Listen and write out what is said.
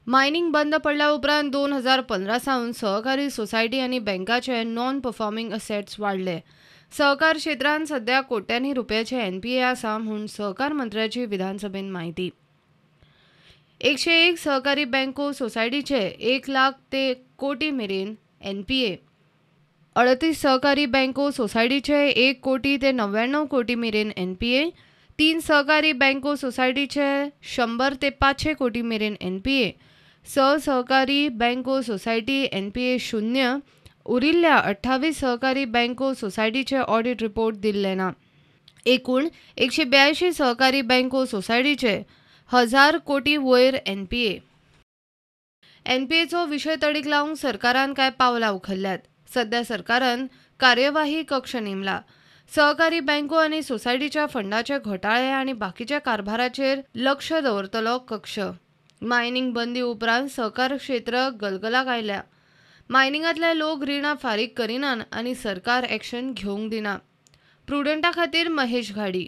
Mining बंद पडल्या उपरांत 2015 सावन सहकारी सोसायटी आनी बँकाचे नॉन परफॉर्मिंग असेट्स वाडले. सहकार क्षेत्रांत सध्या कोट्यांनी रुपयाचे एनपीए आसा म्हूण सहकार मंत्र्याची विधानसभेन म्हायती. 101 सहकारी बँको सोसायटीचे 1 लाख ते कोटी मेरेन एनपीए, 38 सहकारी बँको सोसायटीचे 1 कोटी ते 99 कोटी मेरेन एनपीए, 3 सहकारी बँको सोसायटीचे 100 ते 500 कोटी मेरेन एनपीए, 6 सहकारी बँको सोसायटी एनपीए 0, उरिल्ल्या 28 सहकारी बँको सोसायटीचे ऑडिट रिपोर्ट दिल्ले ना. एकूण 182 सहकारी बँको सोसायटीचे 1000 कोटी वयर एनपीए. एनपीएचो विशय तडीक लावंक सरकारान कांय पावलां उखल्ल्यात. सध्या सरकारान कार्यवाही कक्ष नेमला. सहकारी बँको आनी सोसायटीच्या फंडाचे घोटाळे आनी बाकीच्या कारभाराचेर लक्ष दवरतलो कक्ष. मायनिंग बंदी उपरांत सहकार क्षेत्र गलगलाक आयल्या. मायनिंगांतले लोक रिणां फारीक करिनात आनी सरकार एक्शन घेवंक दिना. प्रुडंटा खातीर महेश घाडी.